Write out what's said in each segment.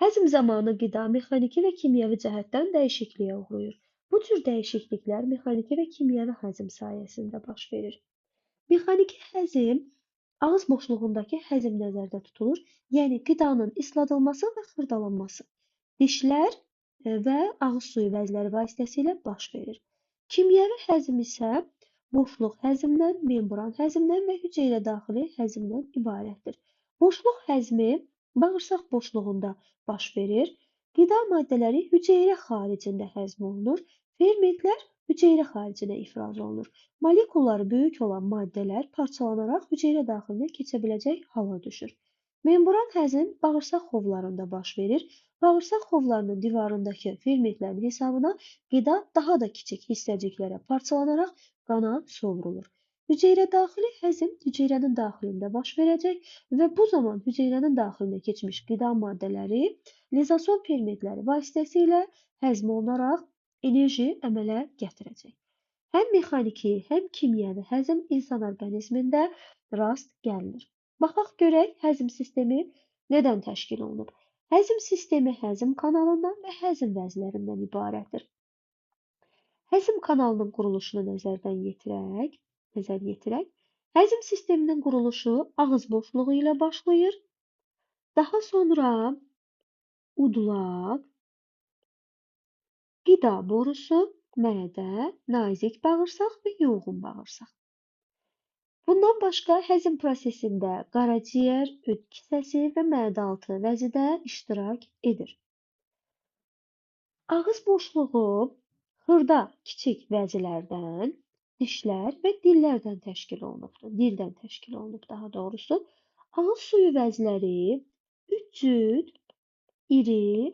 Həzm zamanı qida mexaniki və kimyəvi cəhətdən dəyişikliyə uğrayır. Bu cür dəyişikliklər mexaniki və kimyəvi həzm sayəsində baş verir. Mexaniki həzm ağız boşluğundakı həzm nəzərdə tutulur, yəni qidanın isladılması və xırdalanması. Dişlər və ağız suyu vəzləri vasitəsilə baş verir. Kimyəvi həzm isə boşluq həzmdən, membran həzmdən və hüceyrə daxili həzmdən ibarətdir. Boşluq həzmi bağırsaq boşluğunda baş verir. Qida maddələri hüceyrə xaricində həzm olunur. Fermentlər hüceyrə xaricinə ifraz olunur. Molekulları böyük olan maddələr parçalanaraq hüceyrə daxilinə keçə biləcək hala düşür. Membran həzm bağırsaq xovlarında baş verir. Bağırsaq xovlarının divarındakı fermentlərin hesabına qida daha da kiçik hissəciklərə parçalanaraq qana sovrulur. Hüceyrə daxili həzm hüceyrənin daxilində baş verəcək və bu zaman hüceyrənin daxilinə keçmiş qida maddələri lizosom fermentləri vasitəsilə həzm olunaraq enerji əmələ gətirəcək. Həm mexaniki, həm kimyəvi həzm insan orqanizmində rast gəlinir. Baxaq görək həzm sistemi nədən təşkil olunub? Həzm sistemi həzm kanalından və həzm vəzlərindən ibarətdir. Həzm kanalının quruluşunu nəzər yetirək. Həzm sisteminin quruluşu ağız boşluğu ilə başlayır. Daha sonra udlaq, qida borusu, mədə, nazik bağırsaq və yoğun bağırsaq. Bundan başqa həzm prosesində qaraciyər, öd kisəsi və mədə-altı vəzi də iştirak edir. Ağız boşluğu xırda kiçik vəzilərdən, dişlər və dillərdən təşkil olunubdur. Dildən təşkil olunub daha doğrusu. Ağız suyu vəziləri 3 cüt iri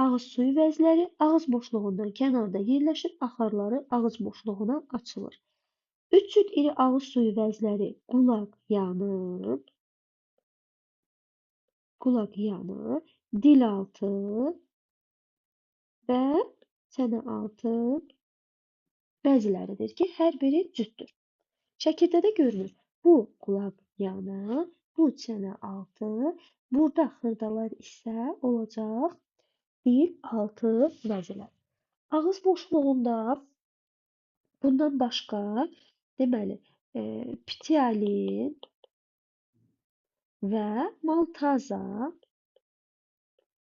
ağız suyu vəziləri ağız boşluğundan kənarda yerləşir, axarları ağız boşluğuna açılır. 3 cüt iri ağız suyu vəziləri qulaq yanı, dil altı və çənə altı vəziləridir ki, hər biri cütdür. Şəkildə də görünür. Bu qulaq yanı, bu çənə altı, burada xırdalar isə olacaq dil altı vəzilər. Ağız boşluğunda bundan başqa, deməli, ptialin və maltaza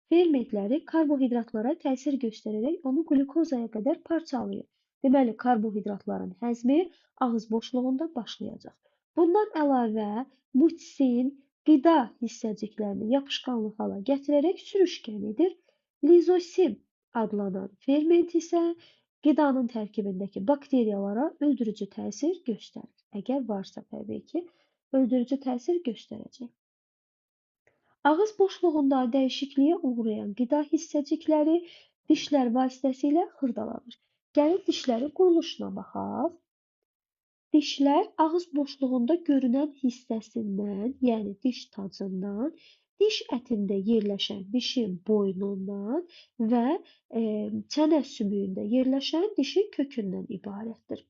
fermentləri karbohidratlara təsir göstərərək onu qlükozaya qədər parçalayır. Deməli, karbohidratların həzmi ağız boşluğunda başlayacaq. Bundan əlavə, mutsin qida hissəciklərini yapışqanlı hala gətirərək sürüşkən edir. Lizosim adlanan ferment isə qidanın tərkibindəki bakteriyalara öldürücü təsir göstərir. Əgər varsa təbii ki, öldürücü təsir göstərəcək. Ağız boşluğunda dəyişikliyə uğrayan qida hissəcikləri dişlər vasitəsilə xırdalanır. Gəlin dişlərin quruluşuna baxaq. Dişlər ağız boşluğunda görünən hissəsindən, yəni diş tacından, diş ətində yerləşən dişin boynundan və çənə sümüyündə yerləşən dişin kökündən ibarətdir.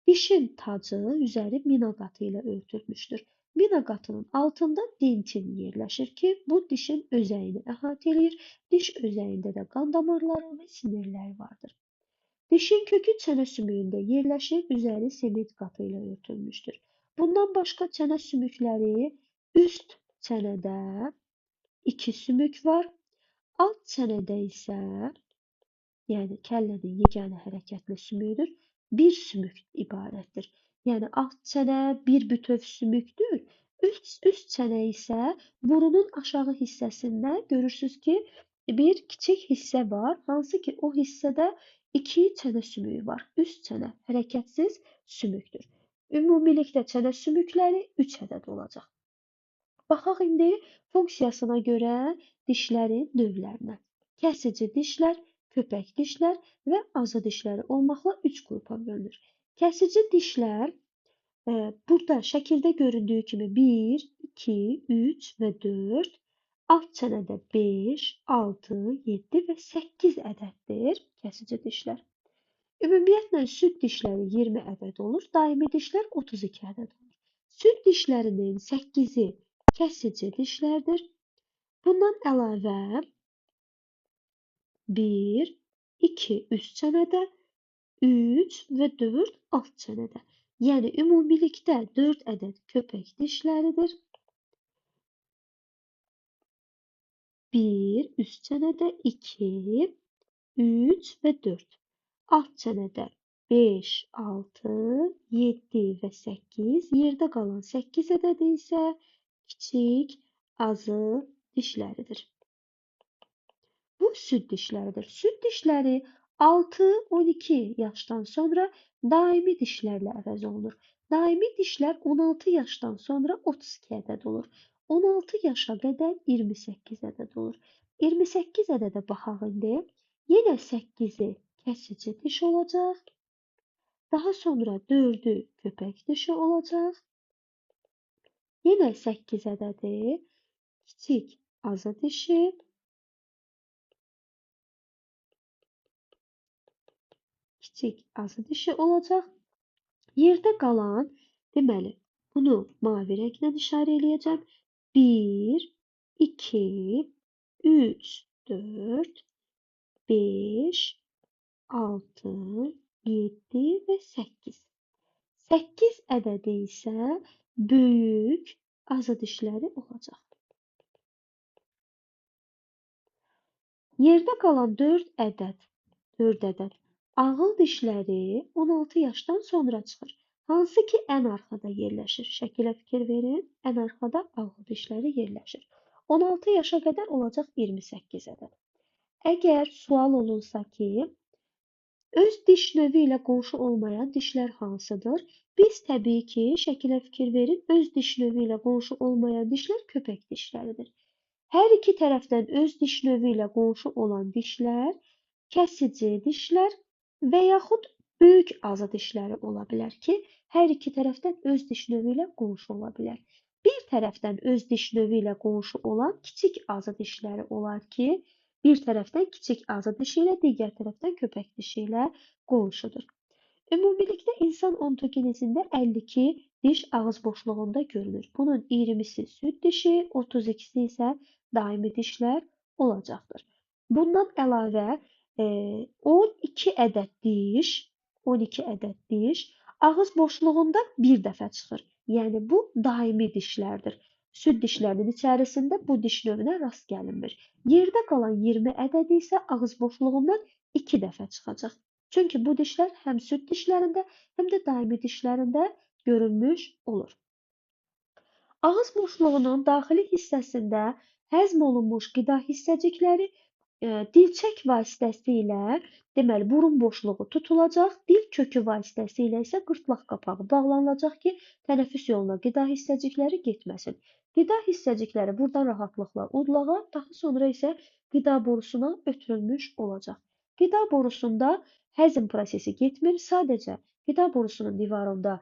Dişin tacı üzəri mina qatı ilə örtülmüşdür. Mina qatının altında dentin yerləşir ki, bu dişin özəyini əhatə eləyir. Diş özəyində də qan damarları və sinirləri vardır. Dişin kökü çənə sümüyündə yerləşir, üzəri sement qatı ilə örtülmüşdür. Bundan başqa çənə sümükləri üst çənədə 2 sümük var, alt çənədə isə, yəni kəllənin yeganə hərəkətli sümüyüdür, 1 sümük ibarətdir. Yəni alt çənə bir bütöv sümükdür, üst çənə isə burunun aşağı hissəsində görürsünüz ki, bir kiçik hissə var, hansı ki o hissədə 2 çənə sümüyü var. Üst çənə hərəkətsiz sümükdür. Ümumilikdə çənə sümükləri 3 ədəd olacaq. Baxaq indi funksiyasına görə dişlərin növlərinə. Kəsici dişlər, köpək dişlər və azı dişləri olmaqla 3 qrupa bölünür. Kəsici dişlər burada şəkildə göründüyü kimi 1, 2, 3 və 4, alt çənədə 5, 6, 7 və 8 ədəddir kəsici dişlər. Ümumiyyətlə, süd dişləri 20 ədəd olur, daimi dişlər 32 ədəd olur. Süd dişlərinin 8-i kəsici dişlərdir. Bundan əlavə 1, 2 üst çənədə, 3 və 4 alt çənədə. Yəni ümumilikdə 4 ədəd köpək dişləridir. 1 üst çənədə, 2, 3 və 4. Alt çənədə 5, 6, 7 və 8. Yerdə qalan 8 ədədi isə kiçik azı dişləridir. Bu süd dişləridir. Süd dişləri 6-12 yaşdan sonra daimi dişlərlə əvəz olunur. Daimi dişlər 16 yaşdan sonra 32 ədəd olur. 16 yaşa qədər 28 ədəd olur. 28 ədədə baxaq indi. Yenə 8-i kəsici diş olacaq. Daha sonra 4-ü köpək dişi olacaq. Yenə 8 ədədi kiçik azı dişi. Kiçik azı dişi olacaq. Yerdə qalan, deməli, bunu mavi rənglə işarə eləyəcəm. 1, 2, 3, 4, 5, 6, 7 və 8. 8 ədədi isə böyük azı dişləri olacaq. Yerdə qalan 4 ədəd ağıl dişləri 16 yaşdan sonra çıxır. Hansı ki, ən arxada yerləşir. Şəkilə fikir verin, ən arxada ağıl dişləri yerləşir. 16 yaşa qədər olacaq 28 ədəd. Əgər sual olunsa ki, öz diş növü ilə qonşu olmayan dişlər hansıdır? Biz təbii ki, şəkilə fikir verin, öz diş növü ilə qonşu olmayan dişlər köpək dişləridir. Hər iki tərəfdən öz diş növü ilə qonşu olan dişlər kəsici dişlər və yaxud böyük azı dişləri ola bilər ki, hər iki tərəfdən öz diş növü ilə qonşu ola bilər. Bir tərəfdən öz diş növü ilə qonşu olan kiçik azı dişləri olar ki, bir tərəfdən kiçik azı dişi ilə, digər tərəfdən köpək dişi ilə qonşudur. Ümumilikdə insan ontogenezində 52 diş ağız boşluğunda görünür. Bunun 20-si süd dişi, 32-si isə daimi dişlər olacaqdır. Bundan əlavə 12 ədəd diş ağız boşluğunda bir dəfə çıxır. Yəni bu daimi dişlərdir. Süd dişlərinin içərisində bu diş növünə rast gəlinmir. Yerdə qalan 20 ədədi isə ağız boşluğundan 2 dəfə çıxacaq. Çünki bu dişlər həm süd dişlərində, həm də daimi dişlərində görünmüş olur. Ağız boşluğunun daxili hissəsində həzm olunmuş qida hissəcikləri dilçək vasitəsilə, deməli, burun boşluğu tutulacaq, dil kökü vasitəsilə isə qırtlaq qapağı bağlanılacaq ki, tənəffüs yoluna qida hissəcikləri getməsin. Qida hissəcikləri buradan rahatlıqla udlağa, daha sonra isə qida borusuna ötürülmüş olacaq. Qida borusunda həzm prosesi getmir, sadəcə qida borusunun divarında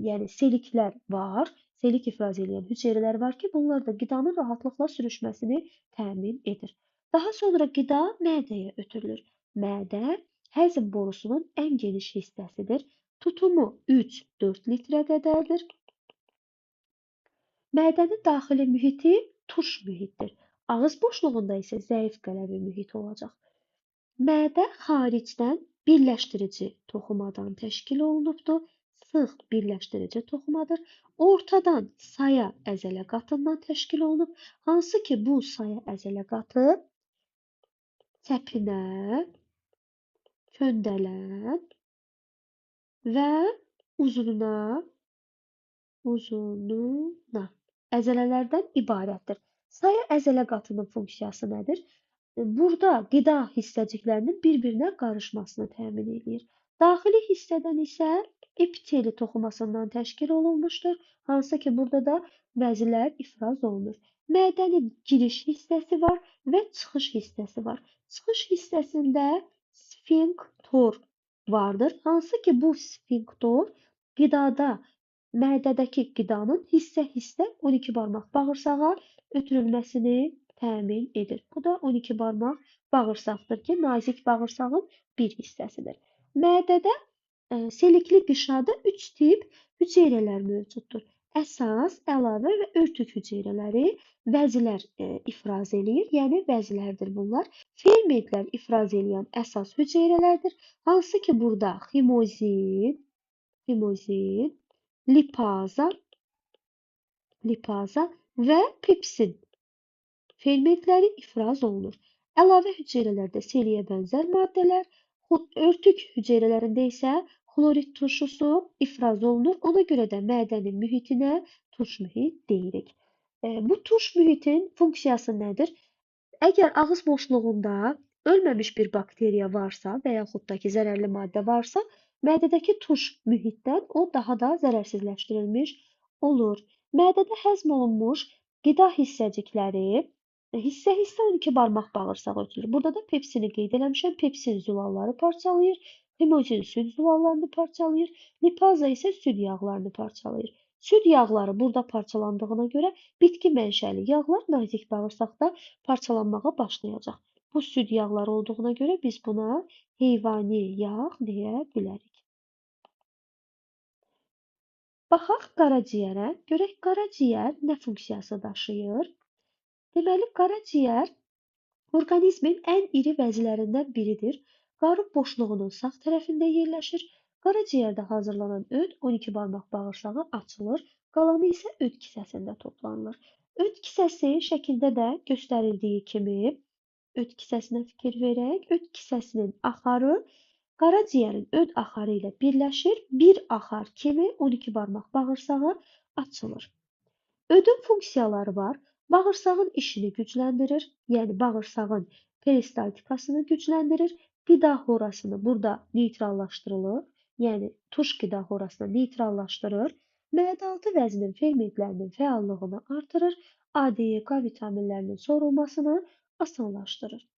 yəni seliklər var, selik ifraz edən hüceyrələr var ki, bunlar da qidanın rahatlıqla sürüşməsini təmin edir. Daha sonra qida mədəyə ötürülür. Mədə həzm borusunun ən geniş hissəsidir. Tutumu 3-4 litrə qədərdir. Mədənin daxili mühiti turş mühitdir. Ağız boşluğunda isə zəif qələvi mühit olacaq. Mədə xaricdən birləşdirici toxumadan təşkil olunubdur. Sıx birləşdirici toxumadır. Ortadan saya əzələ qatından təşkil olunub. Hansı ki, bu saya əzələ qatı çəpinə, köndələn və uzununa əzələlərdən ibarətdir. Saya əzələ qatının funksiyası nədir? Burada qida hissəciklərinin bir-birinə qarışmasını təmin edir. Daxili hissədən isə epiteli toxumasından təşkil olunmuşdur. Hansı ki, burada da vəzilər ifraz olunur. Mədənin giriş hissəsi var və çıxış hissəsi var. Çıxış hissəsində sfinktor vardır. Hansı ki, bu sfinktor qidada, mədədəki qidanın hissə-hissə 12 barmaq bağırsağa ötürülməsini təmin edir. Bu da 12 barmaq bağırsaqdır ki, nazik bağırsağın bir hissəsidir. Mədədə selikli qişada 3 tip hüceyrələr mövcuddur. Əsas, əlavə və örtük hüceyrələri vəzilər ifraz eləyir, yəni vəzilərdir bunlar. Fermentlər ifraz eləyən əsas hüceyrələrdir. Hansı ki, burada ximozin, lipaza və pepsin fermentləri ifraz olunur. Əlavə hüceyrələrdə seliyə bənzər maddələr, örtük hüceyrələrində isə xlorid turşusu ifraz olunur. Ona görə də mədənin mühitinə turş mühit deyirik. Bu turş mühitin funksiyası nədir? Əgər ağız boşluğunda ölməmiş bir bakteriya varsa və yaxud da ki, zərərli maddə varsa, mədədəki turş mühitdən o daha da zərərsizləşdirilmiş olur. Mədədə həzm olunmuş qida hissəcikləri hissə-hissə 12 barmaq bağırsağa ötülür. Burada da pepsini qeyd eləmişəm. Pepsin zülalları parçalayır, ximozin süd zülallarını parçalayır, lipaza isə süd yağlarını parçalayır. Süd yağları burada parçalandığına görə bitki mənşəli yağlar nazik bağırsaqda parçalanmağa başlayacaq. Bu süd yağları olduğuna görə biz buna heyvani yağ deyə bilərik. Baxaq qaraciyərə. Görək qaraciyər nə funksiyası daşıyır? Deməli, qaraciyər orqanizmin ən iri vəzilərindən biridir. Qarın boşluğunun sağ tərəfində yerləşir. Qaraciyərdə hazırlanan öd 12 barmaq bağırsağı açılır, qalanı isə öd kisəsində toplanılır. Öd kisəsi şəkildə də göstərildiyi kimi, öd kisəsinə fikir verək, öd kisəsinin axarı qaraciyərin öd axarı ilə birləşir, bir axar kimi 12 barmaq bağırsağı açılır. Ödün funksiyaları var. Bağırsağın işini gücləndirir, yəni bağırsağın peristaltikasını gücləndirir, qida horasını burada neytrallaşdırılır, yəni turş qida horasını neytrallaşdırır, mədə-altı vəzinin fermentlərinin fəallığını artırır, A, D, E, K vitaminlərinin sorulmasını asanlaşdırır.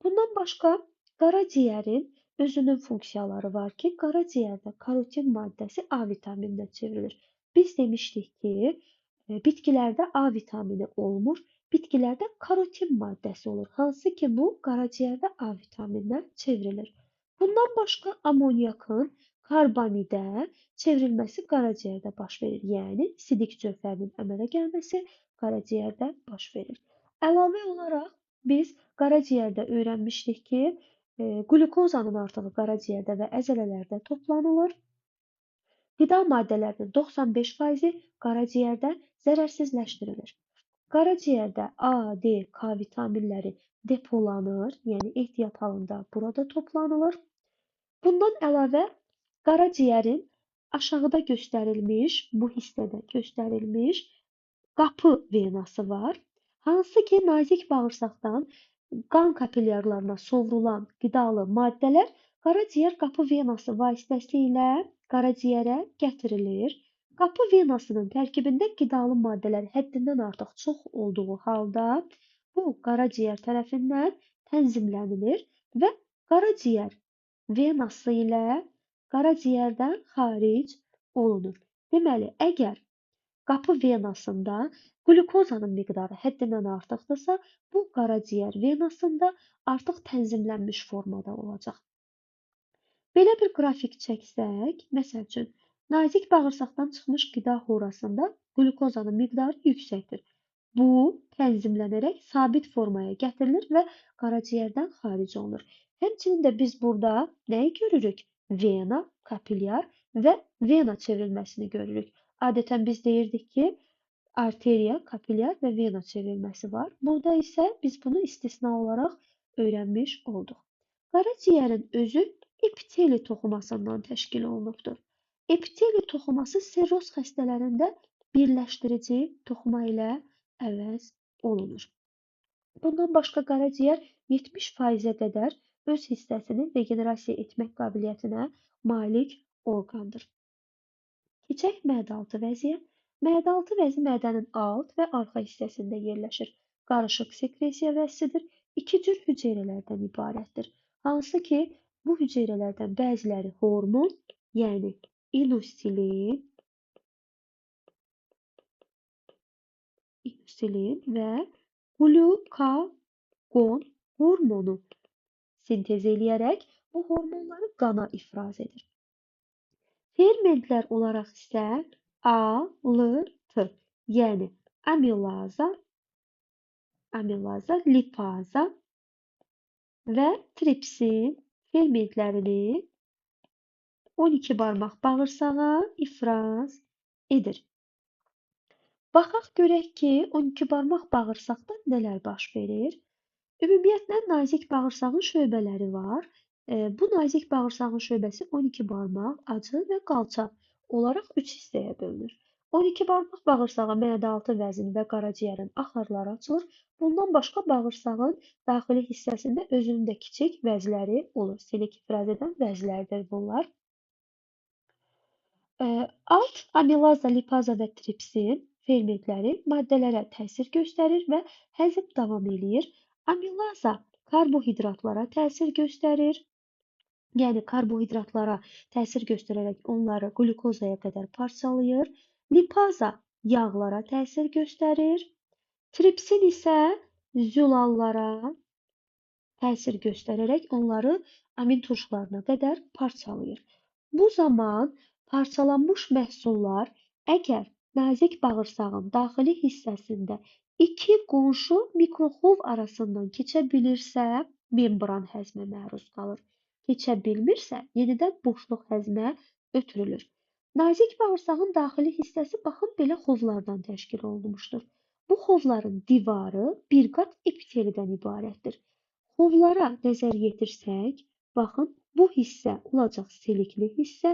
Bundan başqa qaraciyərin özünün funksiyaları var ki, qaraciyərdə karotin maddəsi A vitamininə çevrilir. Biz demişdik ki, bitkilərdə A vitamini olmur, bitkilərdə karotin maddəsi olur. Hansı ki, bu qaraciyərdə A vitamininə çevrilir. Bundan başqa amonyakın karbamidə çevrilməsi qaraciyərdə baş verir. Yəni, sidik cövhərinin əmələ gəlməsi qaraciyərdə baş verir. Əlavə olaraq biz qaraciyərdə öyrənmişdik ki, qlükozanın artığı qaraciyərdə və əzələlərdə toplanılır. Qida maddələrinin 95%-i qaraciyərdə zərərsizləşdirilir. Qaraciyərdə A, D, K vitaminləri depolanır, yəni ehtiyat halında burada toplanılır. Bundan əlavə qaraciyərin aşağıda göstərilmiş, bu hissədə göstərilmiş qapı venası var. Hansı ki, nazik bağırsaqdan qan kapilyarlarına sovrulan qidalı maddələr qaraciyər qapı venası vasitəsilə qaraciyərə gətirilir. Qapı venasının tərkibində qidalı maddələr həddindən artıq çox olduğu halda bu qaraciyər tərəfindən tənzimlənilir və qaraciyər venası ilə qaraciyərdən xaric olunur. Deməli, əgər qapı venasında qlükozanın miqdarı həddindən artıqdırsa, bu qaraciyər venasında artıq tənzimlənmiş formada olacaq. Belə bir qrafik çəksək, məsəl üçün, nazik bağırsaqdan çıxmış qida horasında qlükozanın miqdarı yüksəkdir. Bu, tənzimlənərək sabit formaya gətirilir və qaraciyərdən xaric olunur. Həmçinin də biz burada nəyi görürük? Vena, kapilyar və vena çevrilməsini görürük. Adətən biz deyirdik ki, arteriya, kapilyar və vena çevrilməsi var. Burada isə biz bunu istisna olaraq öyrənmiş olduq. Qaraciyərin özü epiteli toxumasından təşkil olunubdur. Epiteli toxuması sirroz xəstələrində birləşdirici toxuma ilə əvəz olunur. Bundan başqa qaraciyər 70%-ə qədər öz hissəsini regenerasiya etmək qabiliyyətinə malik orqandır. Keçək mədə-altı vəziyə. Mədə-altı vəzi mədənin alt və arxa hissəsində yerləşir. Qarışıq sekresiya vəzisidir. İki cür hüceyrələrdən ibarətdir. Hansı ki, bu hüceyrələrdən bəziləri hormon, yəni insulin və glukagon hormonu sintez eləyərək bu hormonları qana ifraz edir. Fermentlər olaraq isə 6, yəni amilaza, lipaza və tripsin fermentlərini 12 barmaq bağırsağa ifraz edir. Baxaq görək ki, 12 barmaq bağırsaqda nələr baş verir? Ümumiyyətlə, nazik bağırsağın şöbələri var. Bu nazik bağırsağın şöbəsi 12 barmaq, acı və qalça olaraq 3 hissəyə bölünür. 12 barmaq bağırsağa mədə-altı vəzin və qaraciyərin axarları açılır. Bundan başqa bağırsağın daxili hissəsində özünün də kiçik vəzləri olur. Silik ifraz edən vəzlərdir bunlar. Alt amilaza, lipaza və tripsin fermentləri maddələrə təsir göstərir və həzm davam eləyir. Amilaza karbohidratlara təsir göstərir. Yəni karbohidratlara təsir göstərərək onları qlükozaya qədər parçalayır. Lipaza yağlara təsir göstərir. Tripsin isə zülallara təsir göstərərək onları amin turşularına qədər parçalayır. Bu zaman parçalanmış məhsullar əgər nazik bağırsağın daxili hissəsində iki qonşu mikroxov arasından keçə bilirsə, membran həzmə məruz qalır. Keçə bilmirsə, yenidən boşluq həzmə ötürülür. Nazik bağırsağın daxili hissəsi baxın belə xovlardan təşkil olunmuşdur. Bu xovların divarı bir qat epiteldən ibarətdir. Xovlara nəzər yetirsək, baxın bu hissə olacaq silikli hissə,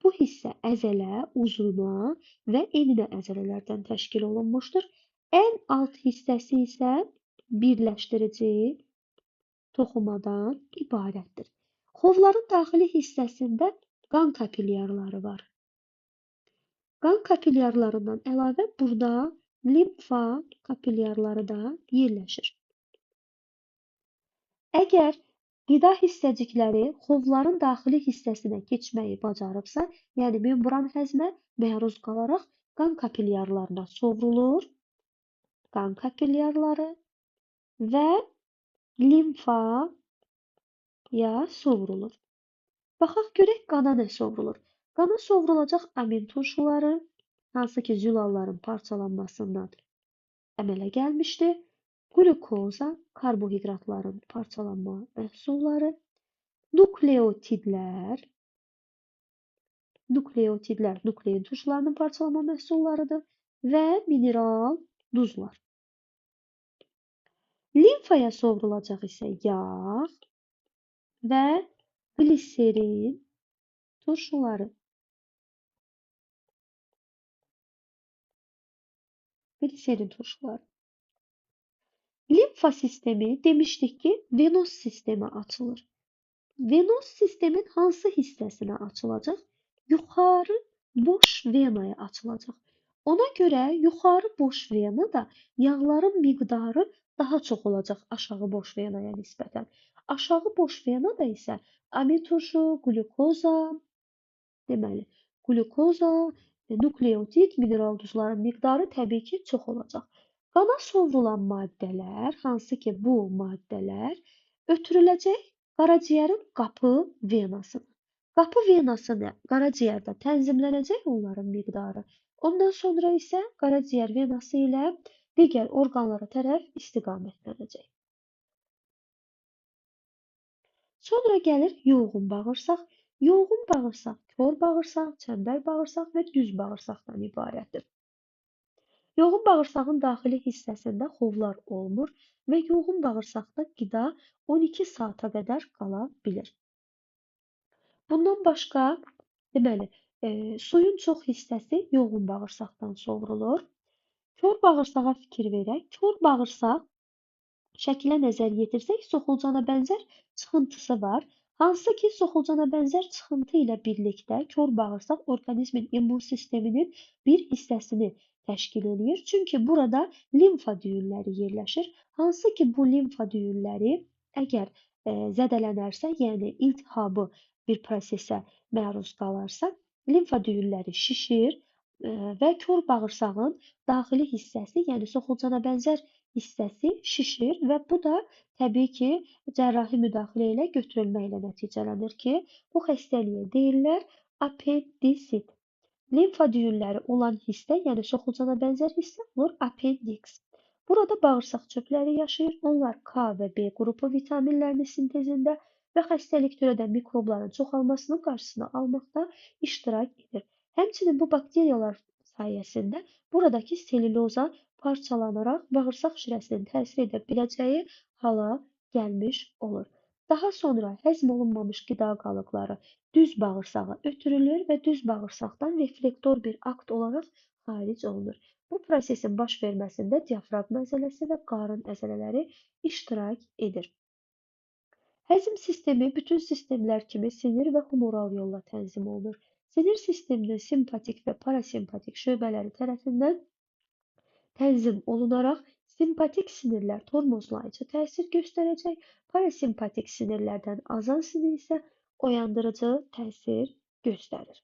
bu hissə əzələ, uzuna və eninə əzələlərdən təşkil olunmuşdur. Ən alt hissəsi isə birləşdirici toxumadan ibarətdir. Xovların daxili hissəsində qan kapilyarları var. Qan kapilyarlarından əlavə burada limfa kapilyarları da yerləşir. Əgər qida hissəcikləri xovların daxili hissəsinə keçməyi bacarıbsa, yəni membran həzmə məruz qalaraq qan kapilyarlarına sovrulur. Qan kapilyarları və limfaya sovrulur. Baxaq görək qana nə sovrulur. Qana sovrulacaq amin turşuları, hansı ki zülalların parçalanmasından əmələ gəlmişdi. Qlükoza, karbohidratların parçalanma məhsulları, nukleotidlər, nuklein turşularının parçalanma məhsullarıdır və mineral duzlar. Limfaya sovrulacaq isə yağ və gliserin turşuları. Gliserin turşuları. Limfa sistemi demişdik ki, venoz sistemi açılır. Venoz sistemin hansı hissəsinə açılacaq? Yuxarı boş venaya açılacaq. Ona görə yuxarı boş venada yağların miqdarı daha çox olacaq aşağı boş venaya nisbətən. Aşağı boş venada isə amin turşu, qlükoza, deməli, qlükoza, nukleotid, mineral duzların miqdarı təbii ki, çox olacaq. Qana sovrulan maddələr, hansı ki bu maddələr ötürüləcək qaraciyərin qapı venasına. Qapı venasını qaraciyərdə tənzimlənəcək onların miqdarı. Ondan sonra isə qaraciyər venası ilə digər orqanlara tərəf istiqamətlənəcək. Sonra gəlir yoğun bağırsaq. Yoğun bağırsaq kor bağırsaq, çəmbər bağırsaq və düz bağırsaqdan ibarətdir. Yoğun bağırsağın daxili hissəsində xovlar olmur və yoğun bağırsaqda qida 12 saata qədər qala bilir. Bundan başqa, deməli, suyun çox hissəsi yoğun bağırsaqdan sovrulur. Kor bağırsağa fikir verək. Kor bağırsaq şəkilə nəzər yetirsək, soxulcana bənzər çıxıntısı var. Hansı ki, soxulcana bənzər çıxıntı ilə birlikdə kor bağırsaq orqanizmin immun sisteminin bir hissəsini təşkil eləyir. Çünki burada limfa düyünləri yerləşir. Hansı ki, bu limfa düyünləri əgər zədələnərsə, yəni iltihabı bir prosesə məruz qalarsa, limfa düyünləri şişir və kor bağırsağın daxili hissəsi, yəni soxulcana bənzər hissəsi şişir və bu da təbii ki, cərrahi müdaxilə ilə götürülməklə nəticələnir ki, bu xəstəliyə deyirlər apendisit. Limfa düyünləri olan hissə, yəni soxulcana bənzər hissə olur appendiks. Burada bağırsaq çöpləri yaşayır. Onlar K və B qrupu vitaminlərinin sintezində və xəstəlik törədən mikrobların çoxalmasının qarşısını almaqda iştirak edir. Həmçinin bu bakteriyalar sayəsində buradakı selüloza parçalanaraq bağırsaq şirəsinin təsir edə biləcəyi hala gəlmiş olur. Daha sonra həzm olunmamış qida qalıqları düz bağırsağa ötürülür və düz bağırsaqdan reflektor bir akt olaraq xaric olunur. Bu prosesin baş verməsində diafraqma əzələsi və qarın əzələləri iştirak edir. Həzm sistemi bütün sistemlər kimi sinir və humoral yolla tənzim olunur. Sinir sisteminin simpatik və parasimpatik şöbələri tərəfindən tənzim olunaraq simpatik sinirlər tormozlayıcı təsir göstərəcək, parasimpatik sinirlərdən azan sinir isə oyandırıcı təsir göstərir.